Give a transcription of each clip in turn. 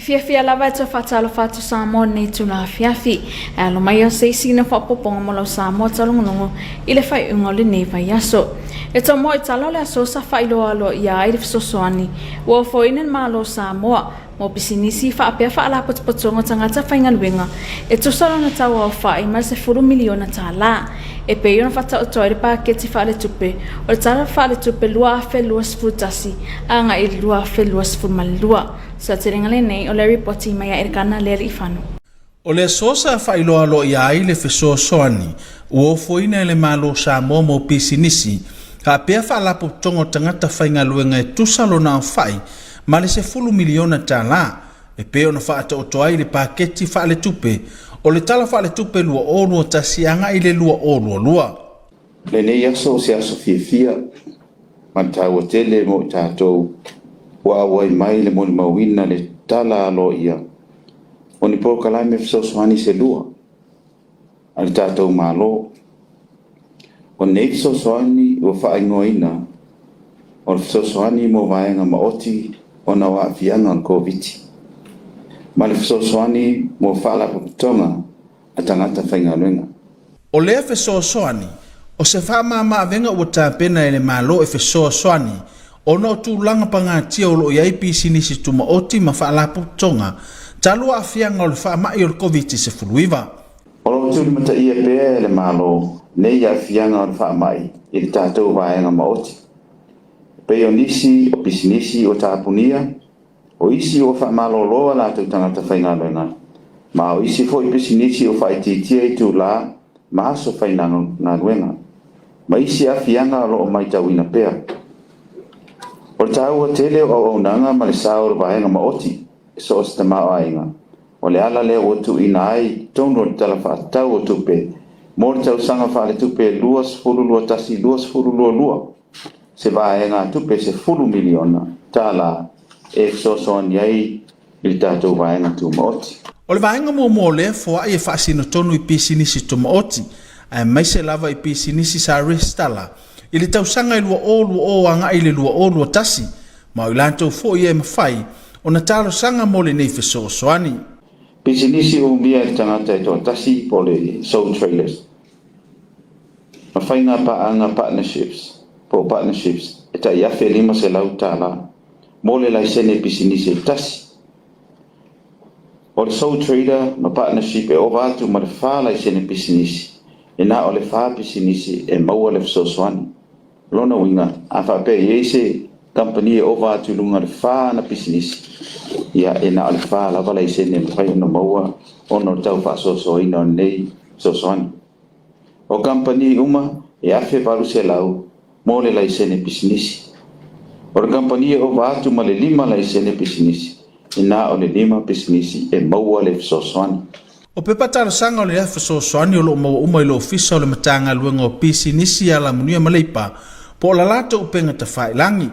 Fiafia lava e toe faatalofa atu Samoa i lenei itula afiafi. E alo mai au se isi ina faaopoopoga mo lau Samoa taulogologo i le faaiuga o lenei vaiaso. E tomoa i tala o le aso sa faailoa aloaia ai le fesoasoani ua ofoina le Malo o Samoa mo pisinisi faapea faalapotopotoga o tagata faigaluega e tusa lona tau aofai ma le $10 miliona e pei ona faataoto ai le paketi faaletupe o le Tala Faaletupe 2021 agai i le 2022. Satelega lenei o le ripoti mai a Elikana Lealiifano. O le aso sa faailoa aloaia ai le fesoasoani ua ofoina e le Malo o Samoa mo pisinisi faapea faalapotopotoga o tagata faigaluega e tusa lona aofai ma le $10 miliona e pei ona faataoto ai le paketi faaletupe o le Tala Faaletupe 2021 agai i le 2022. Lenei aso o se aso fiafia ma le taua tele mo i tatou ua auai mai le molimauina le tala aloaia o ni polokalame fesoasoani se lua a le tatou Malo. O nei fesoasoani ua faaigoaina o le fesoasoani mo vaega maoti ona o aafiaga o le Koviti, ma le fesoasoani mo faalapotopotoga a tagata faigaluega. O lea fesoasoani, o se faamama-avega ua tapena e le Malo e fesoasoani ona o tulaga pagatia o lo o i ai pisinisi tumaoti ma faalapotopotoga talu aafiaga o le faamai o le Koviti-19. O lo o tulimataia pea e le Malo nei aafiaga o le faamai i le tatou vaega maoti, e pei o nisi o pisinisi ua tapunia, o isi ua faamalolo a latou tagata faigaluega, ma o isi foi pisinisi ua faaitiitia itulā ma aso faigaluega, ma isi aafiaga o lo o matauina pea. O le taua tele o auaunaga ma le sao o le vaega maoti i so o se tamaoaiga, o le ala lea ua tuuina ai i totonu o le Tala Faatatau o Tupe mo le tausaga faaletupe 2021/2022 se vaegatupe $10 miliona e fesoasoani ai i le tatou vaega tumaoti. O le vaega muamua o lea foai e faasino tonu i pisinisi tumaoti, aemaise lava i pisinisi sa resitala i le tausaga e 2020 agai i le 2021, ma o i latou foi e mafai ona talosaga mo lenei fesoasoani. Pisinisi umia e le tagata e toatasi po o le sole traders. Ma faiga paaga partnerships po o partnerships e tai $1,500 mo le laisene pisinisi e tasi. O le sole trader ma partnership e ova atu ma le fa laisene pisinisi, e na o le fa pisinisi e maua le fesoasoani. O lona uiga, a faapea e i ai se kamupani e ova atu i luga o le fa ana pisinisi, ia e na o le fa lava laisene e mafai ona maua ona o le tau faasoasoaina o lenei fesoasoani. O kamupani uma e $1,800 mo le laisene pisinisi. O le kamupani e ova atu ma le lima laisene pisinisi, e na o le lima pisinisi e maua le fesoasoani. O pepa talosaga o le fesoasoani o lo o maua uma i le Ofisa o le Matagaluega o Pisinisi, Alamanuia ma Leipa, po o la latou upega tafailagi.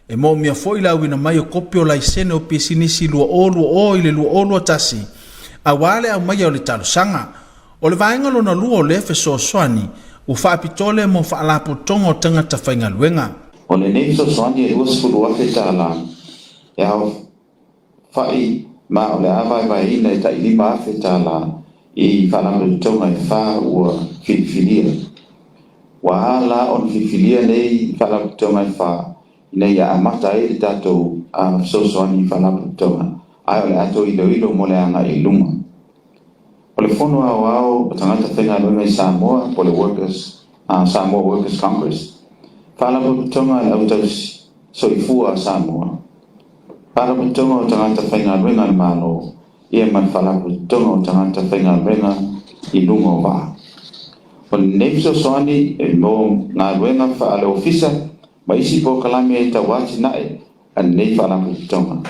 E moomia foi le auina mai o kopi o laisene o pisinisi 2020 i le 2021 aua le aumaia o le talosaga. O le vaega lona lua o lea fesoasoani ua faapitoa lea mo faalapotopotoga o tagata faigaluega. O lenei fesoasoani e $20,000 e aofai ma o le a vaevaeina e tai $5,000 i faalapotopotoga e fa ua filifilia. Ua a la ona filifilia nei faalapotopotoga e fa ina ia amata ai le tatou fesoasoani i faalapotopotoga, ae o le a toe iloilo mo le agai i luma. O le Fono Aoao o Tagata Faigaluega i Samoa po o le Workers, Samoa Workers Congress, Faalapotopotoga a le Au Tausi Soifua a Samoa, Faalapotopotoga o Tagata Faigaluega a le Malo, ia ma le Faalapotopotoga o Tagata Faigaluega i luga o vaa. O lenei fesoasoani e mo galuega faale-ofisa ma isi polokalame e tau atinae a lenei Faalapotopotoga.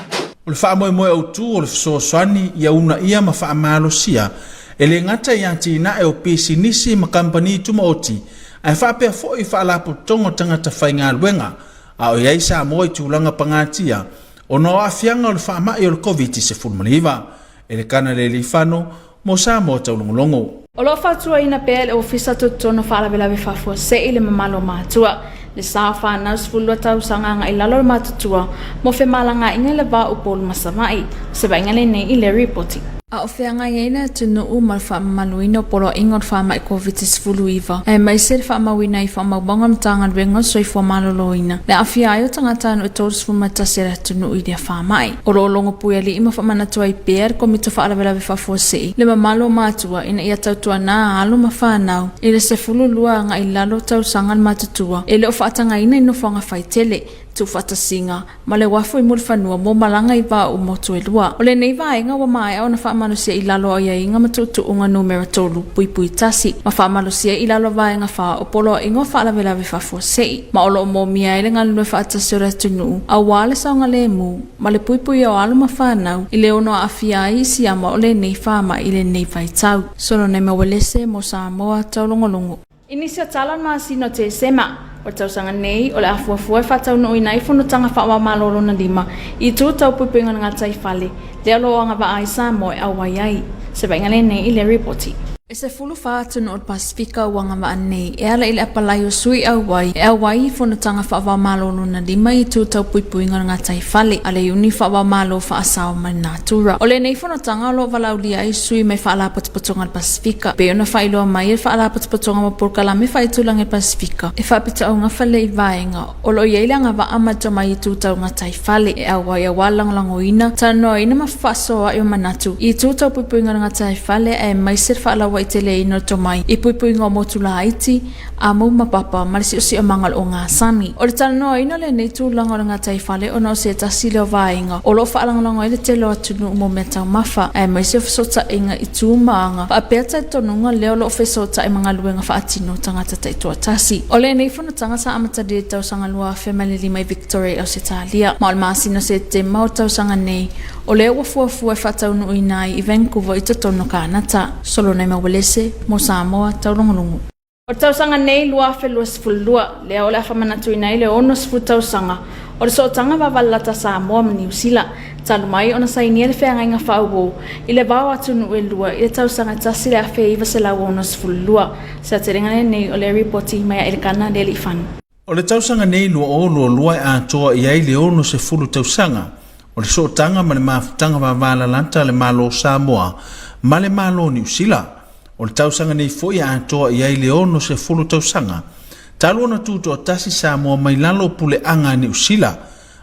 O le faamoemoe autu o le fesoasoani ia uunaia ma faamalosia e le gata i atinae o pisinisi ma kamupani tumaoti ae faapea foi faalapotopotoga o tagata faigaluega a o i ai Samoa i tulaga pagatia ona o aafiaga o le faamai o le Koviti-19. Elekana Lealiifano mo Samoa Taulogologo. O lo o fautuaina pea e le Ofisa Tutotonu Faalavelave Faafuasei le mamalu o matua. Le sa o fanau 12 tausaga agai i lalo o le matutua mo femalagaaiga i le va o Upolu ma Savaii. O se vaaiga lenei i le Ripoti. A o feagai ai le atunuu ma le faamamaluina o poloaiga o le faamai Koviti-19, aemaise le faamauina ai faamaumauga a le Matagaluega o le Soifua Maloloina, le aafia ai o tagatanuu e 31 a le atunuu i lea faamai. O lo o logo puialii ma faamanatu ai pea le Komiti o Faalavelave Faafuasei le mamalu o matua ina ia tautuana alo ma fanau i le 12 agai i lalo tausaga le matutua e le o faatagaina i nofoaga faitele, tuufaatasiga ma le uafu i Mulifanua mo malaga i va o motu e lua. O lenei vaega ua maea ona faamalosia i lalo o aiaiga ma tuutuuga numera 3.1 ma faamalosia i lalo o vaega 4 o Poloaiga o Faalavelave Faafuasei ma o lo o moomia ai le galulue faatasi o le atunuu aua le saogalemu ma le puipuia o alo ma fanau i le ono aafia ai i siama o lenei faamai i lenei vaitau. Solonema Uelese mo Samoa Taulogologo. I nisi o tala o le masina o Tesema o le tausaga nei, o le a fuafua e faataunuuina ai fonotaga faava-o-Malo lona lima i itu tau puipuiga o le gataifale, lea o lo o agavaa ai Samoa e auai ai. Se vaaiga lenei i le Ripoti. E 14 atunuu o le Pasefika ua agavaa nei e ala i le apalai o sui auai e auai i fonotaga faava-o-Malo lona lima i itu tau puipuiga o le gataifale a le Iuni Faava-o-Malo Faasao ma le Natura. O lenei fonotaga o lo o valaaulia ai sui mai Faalapotopotoga a le Pasefika, pei ona faailoa mai e le Faalapotopotoga ma Polokalame Faaitulagi a le Pasefika, e faapitoaugafa lea i vaega o lo o i ai le agavaa ma le tomai i itu tau gataifale e auai aua le lagolagoina, talanoaina ma fefaasoaai o manatu i itu tau puipuiga o le gataifale aemaise le faalauaiteleina o le tomai i puipuiga o motu laiti, Amu ma Papa ma le siosiomaga o le ogasami. O le talanoaina o lenei tulaga o le gataifale ona o se tasi lea o vaega o lo o faalagolago ai le tele o atunuu mo meataumafa, aemaise o fesootaiga i tu ma aga faapea talitonuga lea o lo o fesootai ma galuega faatino a tagata taitoatasi. O lenei fonotaga sa amatalia i le tausaga 2005 i Victoria i Ausetalia, ma o le masina o Setema o le tausaga nei o lea ua fuafua e faataunuuina ai i Vancouver i totonu o Kanata. Solonema Uelese mo Samoa Taulogologo. O le tausaga nei 2022, lea o le a faamanatuina ai le 60 tausaga o le sootaga vavalalata Samoa ma Niu Sila, talu mai ona sainia le feagaiga faauo i le va o atunuu e lua i le tausaga 1962. Se aotelega lenei o le ripoti mai a Elikana Lealiifano. O le tausaga nei 2022 e atoa i ai le 60 tausaga o le sootaga ma le mafutaga vavalalata a le Malo o Samoa ma le Malo o Niu Sila. O le tausaga nei foi e atoa i ai le 60 tausaga talu ona tutoatasi Samoa mai lalo o puleaga a Niu Sila,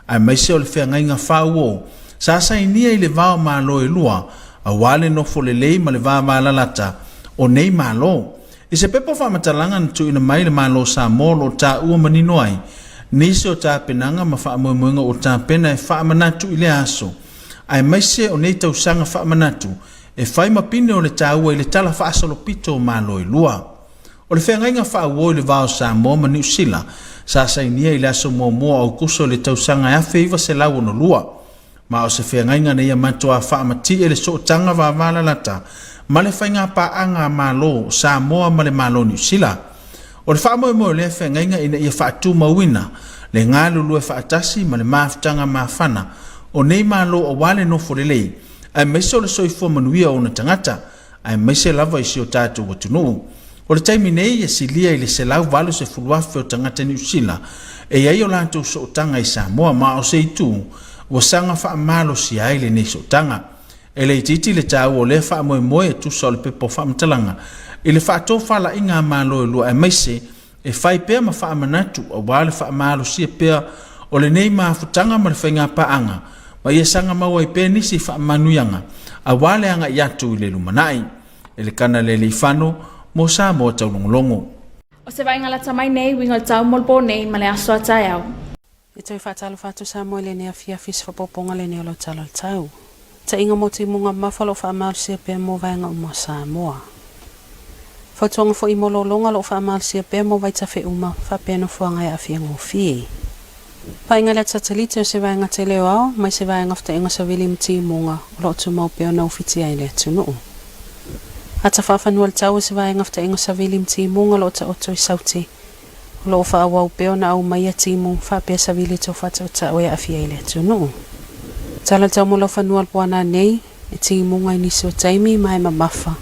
aemaise o le feagaiga faauo sa sainia i le va o Malo e lua aua le nofo lelei ma le vavalalata o nei Malo. I se pepa faamatalaga na tuuina mai i le Malo o Samoa o lo o taua manino ai nisi o tapenaga ma faamoemoega ua tapena e faamanatu i lea aso, aemaise o nei tausaga faamanatu e fai ma pine o le taua i le tala faasolopito o Malo e lua. O le feagaiga faauo i le va o Samoa ma Niu Sila sa sainia i le aso muamua o Aokuso i le tausaga 1962, Ma o se feagaiga na ia matuā faamatie le sootaga vavalalata ma le faigapaaga a Malo o Samoa ma le Malo Niu Sila. O le faamoemoe o lea feagaiga ina ia faatumauina le galulue faatasi ma le mafutaga mafana o nei Malo aua le nofo lelei aemaise o le soifua manuia o ona tagata aemaise lava i si o tatou atunuu. O le taimi nei, e silia i le 180,000 o tagata Niu Sila e i ai o latou sootaga i Samoa, ma o se itu ua saga faamalosia ai lenei sootaga. E le itiiti le taua o lea faamoemoe e tusa o le pepa o faamatalaga i le faatofalaiga a Malo e lua aemaise e fai pea ma faamanatu aua le faamalosia pea o lenei mafutaga ma le faigapaaga ma ia saga mau ai pea nisi faamanuiaga aua le agai atu i le lumanai. E le kana le leifano mo Samoa Taulogologo. O se vaaiga lata mai nei, uiga o le tau mo le po nei ma le aso a taeao. E toe faatalofa atu Samoa i lenei afiafi i se faaopoopoga lenei o lau tala o le tau. Taʻiga mo timuga mamafa o lo o faamalosia pea mo vaega uma o Samoa. Fautuaga foi mo lologa o lo o faamalosia pea mo vaitafe uma faapea nofoaga e aafia gofie. Paʻiga i le ata satelite o se vaega tele o ao mai se vaega fetaʻiga savili ma timuga o lo o tumau pea ona ufitia ai le atunuu. Ata faafanua le tau o se vaega fetaʻiga savili ma timuga o lo o taoto i Sauti O lo o faaauau pea ona aumaia timu faapea savili tau faatautau e aafia ai le atunuu. Tala tau mo lau fanua o le poana nei, e timuga i nisi o taimi ma e mamafa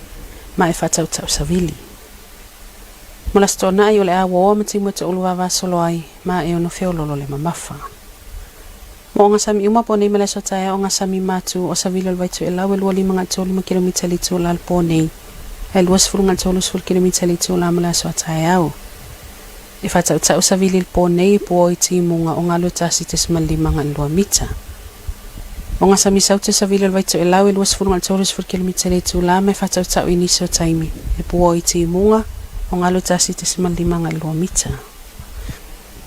ma e faatautau savili. Mo le Aso Toonai o le a uaoa ma timu e toulu vavasolo ai, ma e ono feololo le mamafa. Mo ogasami uma po nei ma le aso taeao ogasami matu o savili o le Vaitoelau e 253 kilomita le itula le po nei, ae 20 30 kilomita le itula mo le aso a taeao. E faatautau savili le po nei puo i timuga o 81.52 mita. Ogasami saute savili o le Vaitoelau e 20 30 kilomita le itula ma e faatautau i nisi o taimi e puo i timuga o 81.52 mita.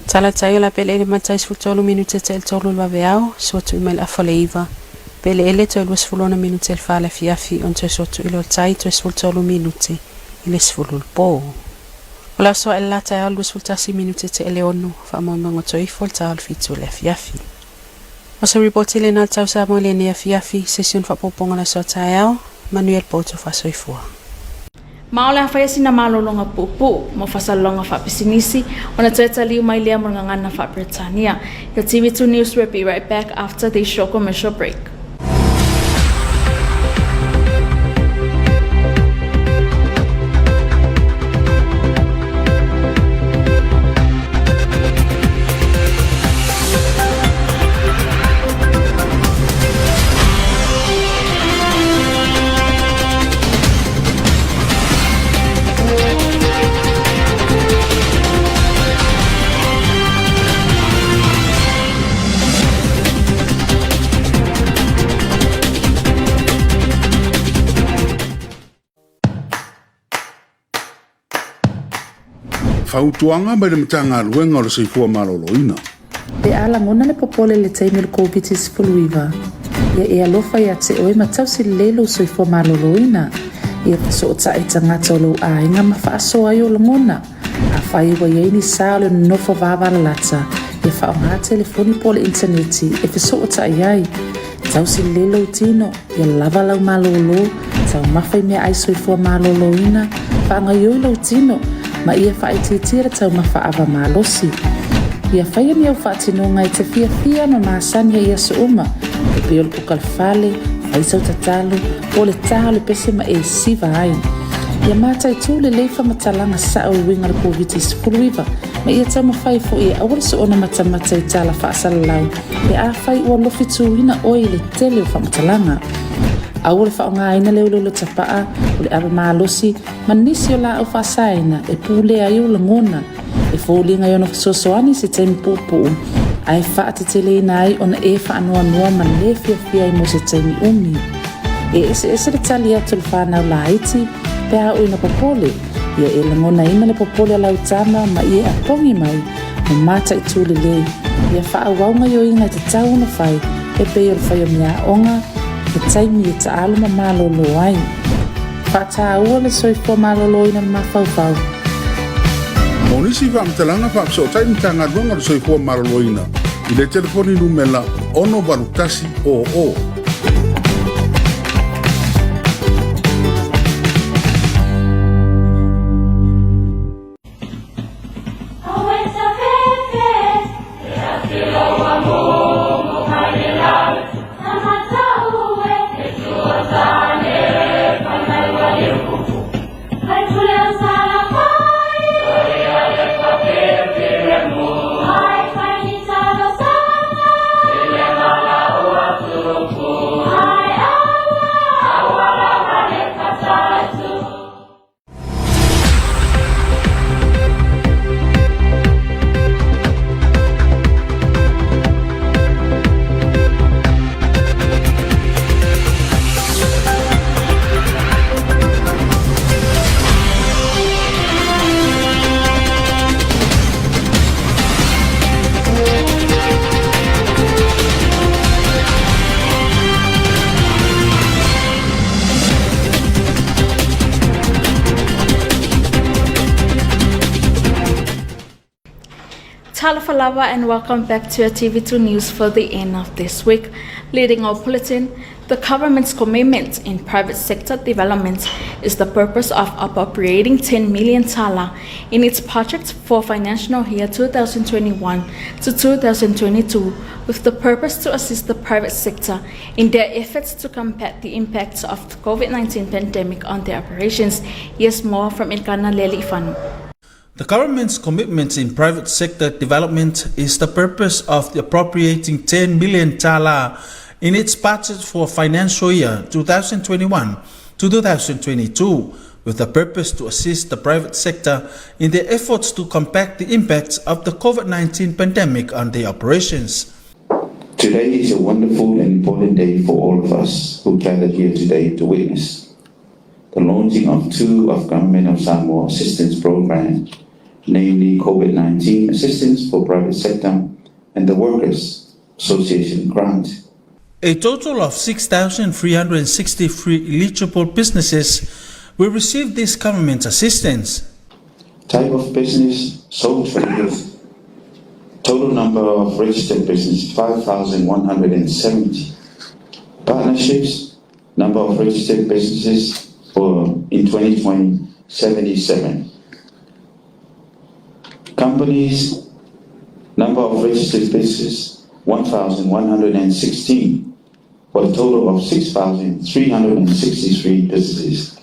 Tala tai o la pele ele matai 13 minute te el tolu le vaveao, sua tui mai le afa le iva. Pele ele toe 26 minute le fa le afiafi on toe sua tui lo tai toe 13 minute i le 10 le po. O le aso ae le la taeao le 21 minute te ele ono, faamoemoega toe ifo le ta o le 7 le afiafi. O se ripoti lena a le Tau Samoa i lenei afiafi, se isi ona faaopoopoga o le aso a taeao, manuia le po faasoifua. Ma o le a faia sina malologa puupuu mo faasalasalauga faapisinisi ona toe taliu mai lea mo le gagana faa-Peretania. Your TV2 News will be right back after this short commercial break. Fautuaga mai le Matagaluega o le Soifua Maloloina. Pe a lagona le popole i le taimi o le Koviti-19, ia e alofa ia te oe ma tausi lelei lou soifua maloloina. Ia fesootai i tagata o lou aiga ma faasoa ai ou lagona. Afai ua i ai ni sa o le nonofo vavalalata, ia faaaoga telefoni po o le initaneti e fesootai ai. Tausi lelei lou tino, ia lava lau malōlō, taumafa i meaai soifua malōlōina, faagaoioi lou tino, ma ia faaitiitia le taumafa ava malosi. Ia faia ni au faatinoga e te fiafia ma masani ai i aso uma, e pei o le kuka le fale, fai sau tatalo, po o le tā o le pese ma e siva ai. Ia mataitū lelei faamatalaga sao e uiga i le Koviti-19, ma ia taumafai foi e aua le soona matamata i tala faasalalau pe afai ua lofituina oe i le tele o faamatalaga. Aua le faaaogaina le uleule tapaa, o le ava malosi, ma nisi o laau faasaina e pulea ai ou lagona, e foliga i ona fesoasoani i se taimi puupuu, ae faateteleina ai ona e faanoanoa ma le fiafia ai mo se taimi umi. E eseese le tali atu a le whanau laiti pe a oo ina popole, ia e lagonaina le popole a lau tama ma ia e apogi mai ma mataitū lelei, ia faaauau gaoioiga e tatau ona fai e pei o le fai o meaaoga, le taimi e taalo ma malōlō ai. Faataua le soifua malōlōina o le mafaufau. Mo nisi faamatalaga faafesootai Matagaluega o le Soifua Maloloina i le telefoni numela 68100. Talofa lava and welcome back to your TV2 News for the end of this week. Leading our bulletin, the government's commitment in private sector development is the purpose of appropriating 10 million tala in its project for financial year 2021 to 2022 with the purpose to assist the private sector in their efforts to combat the impacts of the COVID-19 pandemic on their operations. Here's more from Ilkana Leli Fanu. The government's commitment in private sector development is the purpose of the appropriating 10 million tala in its budget for financial year 2021 to 2022 with the purpose to assist the private sector in their efforts to combat the impacts of the COVID-19 pandemic on their operations. Today is a wonderful and important day for all of us who gathered here today to witness the launching of two of Government of Samoa assistance programs, namely COVID-19 assistance for private sector and the Workers Association grant. A total of 6,363 eligible businesses will receive this government assistance. Type of business, sole traders. Total number of registered businesses, 5,170. Partnerships, number of registered businesses for in 2020, 77. Companies, number of registered businesses, 1,116, for a total of 6,363 businesses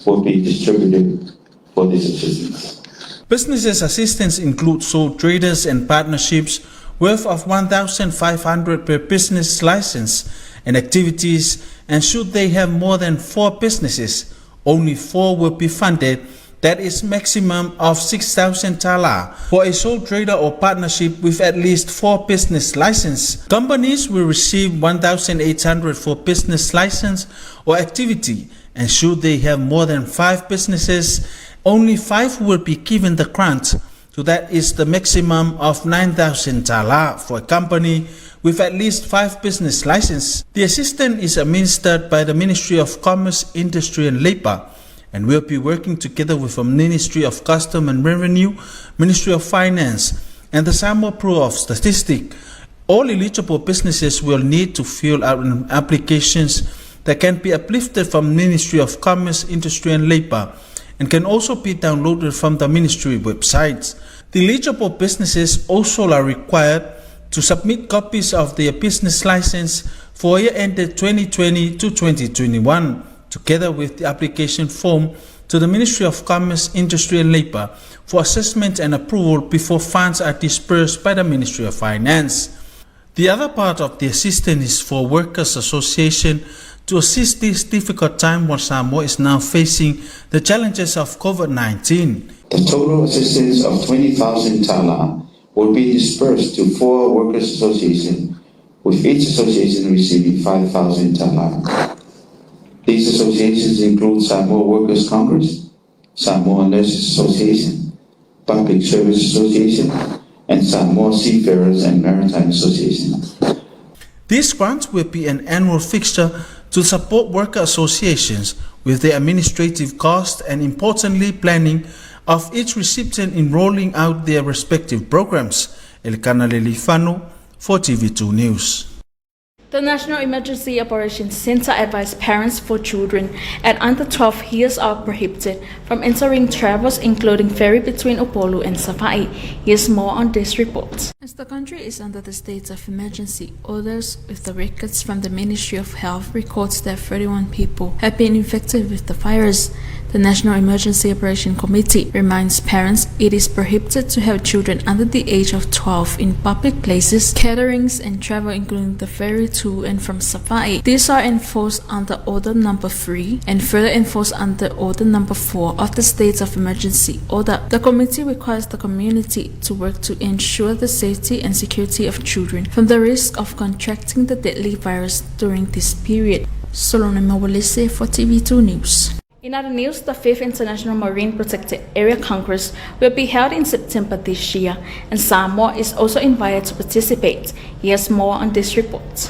will be distributed for this assistance. Businesses assistance include sole traders and partnerships worth of 1,500 per business license and activities, and should they have more than 4 businesses, only 4 will be funded. That is maximum of 6,000 tala for a sole trader or partnership with at least 4 business license. Companies will receive 1,800 for business license or activity, and should they have more than 5 businesses, only 5 will be given the grant. So that is the maximum of 9,000 tala for a company with at least 5 business license. The assistance is administered by the Ministry of Commerce, Industry and Labor, and will be working together with the Ministry of Custom and Revenue, Ministry of Finance, and the Samoa Bureau of Statistics. All eligible businesses will need to fill out applications that can be uplifted from Ministry of Commerce, Industry and Labor, and can also be downloaded from the ministry websites. The eligible businesses also are required to submit copies of their business license for year ended 2020 to 2021, together with the application form to the Ministry of Commerce, Industry and Labor for assessment and approval before funds are disbursed by the Ministry of Finance. The other part of the assistance is for Workers' Association to assist this difficult time while Samoa is now facing the challenges of COVID-19. The total assistance of 20,000 tala will be dispersed to 4 workers' associations, with each association receiving 5,000 tala. These associations include Samoa Workers' Congress, Samoa Nurses Association, Public Service Association, and Samoa Seafarers and Maritime Association. This grant will be an annual fixture to support worker associations with their administrative costs and, importantly, planning of each recipient in rolling out their respective programs. Elkana Lelifano for TV2 News. The National Emergency Operations Center advised parents for children at under 12 years are prohibited from entering travels, including ferry between Upolu and Savaii. Here's more on this report. As the country is under the state of emergency, orders with the records from the Ministry of Health records that 31 people have been infected with the virus. The National Emergency Operation Committee reminds parents it is prohibited to have children under the age of 12 in public places, gatherings and travel, including the ferry to and from Savaii. These are enforced under Order Number 3 and further enforced under Order Number 4 of the State of Emergency Order. The committee requires the community to work to ensure the safety and security of children from the risk of contracting the deadly virus during this period. Solone Mawalese for TV2 News. In other news, the 5th International Marine Protected Area Congress will be held in September this year, and Samoa is also invited to participate. Here's more on this report.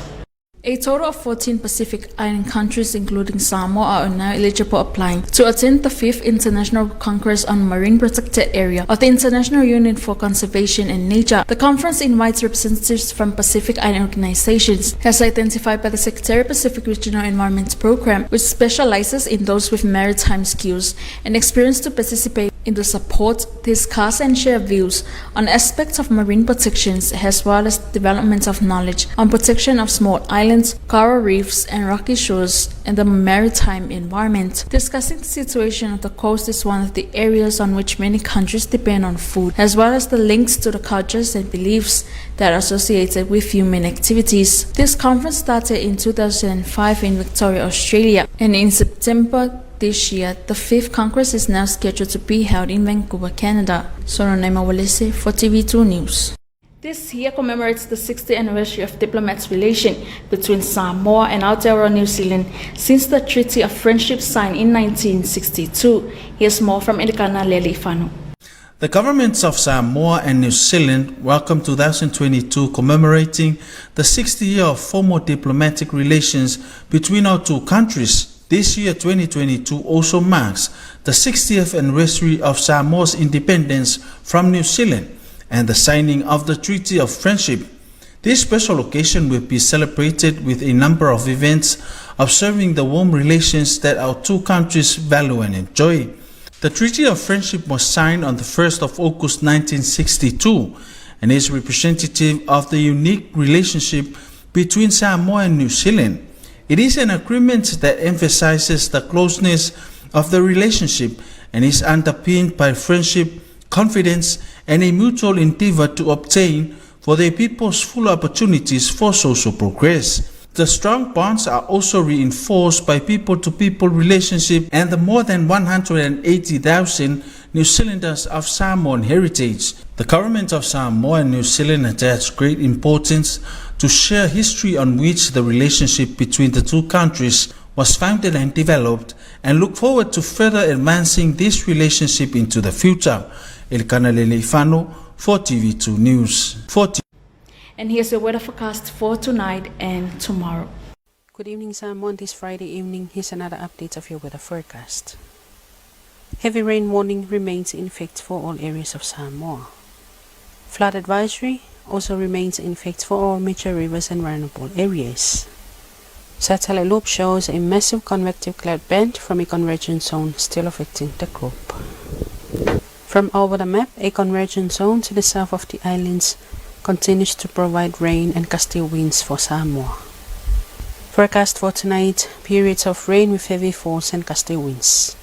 A total of 14 Pacific Island countries, including Samoa, are now eligible applying to attend the 5th International Congress on Marine Protected Area of the International Union for Conservation and Nature. The conference invites representatives from Pacific Island organizations, as identified by the Secretary Pacific Regional Environment Program, which specializes in those with maritime skills and experience to participate. in the support, discuss and share views on aspects of marine protections as well as development of knowledge on protection of small islands, coral reefs and rocky shores and the maritime environment. Discussing the situation of the coast is one of the areas on which many countries depend on food, as well as the links to the cultures and beliefs that are associated with human activities. This conference started in 2005 in Victoria, Australia, and in September this year, the fifth Congress is now scheduled to be held in Vancouver, Canada. Soronema Walese for TV2 News. This year commemorates the 60th anniversary of diplomats' relation between Samoa and Aotearoa New Zealand since the Treaty of Friendship signed in 1962. Here's more from Elikana Lealiifano. The governments of Samoa and New Zealand welcomed 2022 commemorating the 60th year of formal diplomatic relations between our two countries. This year, 2022, also marks the 60th anniversary of Samoa's independence from New Zealand and the signing of the Treaty of Friendship. This special occasion will be celebrated with a number of events observing the warm relations that our two countries value and enjoy. The Treaty of Friendship was signed on the 1st of August 1962 and is representative of the unique relationship between Samoa and New Zealand. It is an agreement that emphasizes the closeness of the relationship and is underpinned by friendship, confidence, and a mutual endeavor to obtain for their people's full opportunities for social progress. The strong bonds are also reinforced by people-to-people relationship and the more than 180,000 New Zealanders of Samoan heritage. The government of Samoa and New Zealand attach great importance to share history on which the relationship between the two countries was founded and developed, and look forward to further advancing this relationship into the future. Elikana Lealiifano for TV2 News. For And here's the weather forecast for tonight and tomorrow. Good evening, Samoa. This Friday evening, here's another update of your weather forecast. Heavy rain warning remains in effect for all areas of Samoa. Flood advisory also remains in effect for all major rivers and vulnerable areas. Satellite loop shows a massive convective cloud band from a convergence zone still affecting the group. From over the map, a convergence zone to the south of the islands continues to provide rain and gusty winds for Samoa. Forecast for tonight, periods of rain with heavy falls and gusty winds.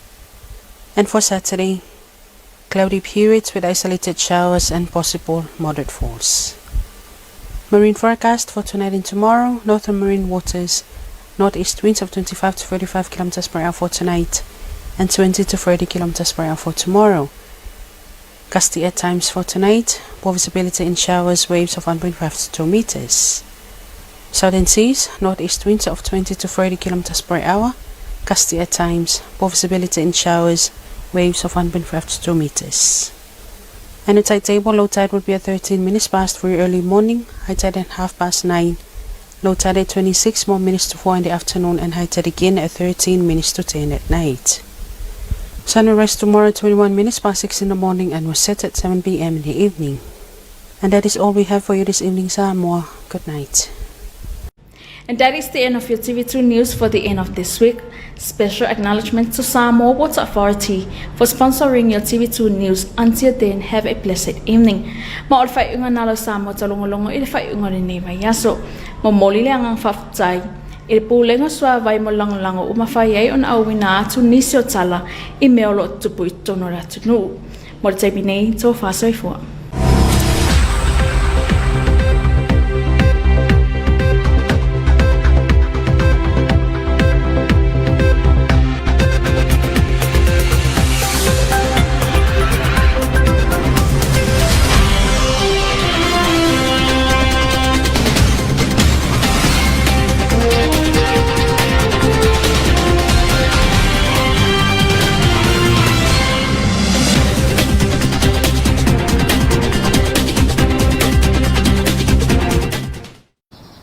And for Saturday, cloudy periods with isolated showers and possible moderate falls. Marine forecast for tonight and tomorrow, northern marine waters, northeast winds of 25 to 35 kilometers per hour for tonight and 20 to 30 kilometers per hour for tomorrow. Gusty at times for tonight, poor visibility in showers, waves of 1.5 to 2 meters. Southern seas, northeast winds of 20 to 30 kilometers per hour, gusty at times, poor visibility in showers, waves of 1.5 to 2 meters. And the tide table, low tide will be at 13 minutes past 3 early morning, high tide at 9:30, low tide at 26 more minutes to 4 in the afternoon, and high tide again at 13 minutes to 10 at night. Sunrise tomorrow 21 minutes past 6 in the morning and will set at 7 p.m. in the evening. And that is all we have for you this evening, Samoa. Good night. And that is the end of your TV2 news for the end of this week. Special acknowledgement to Samoa Water Authority for sponsoring your TV2 news. Until then, have a blessed evening. Ma o le faaiuga nalo Samoa taulogologo i le faaiuga o lenei vaiaso. Momoli le agaga faafetai i le pulega suavai mo le lagolago ua mafai ai ona auina atu nisi o tala i mea o lo o tutupu i totonu o le atunuu. Mo le taimi nei, tofa soifua.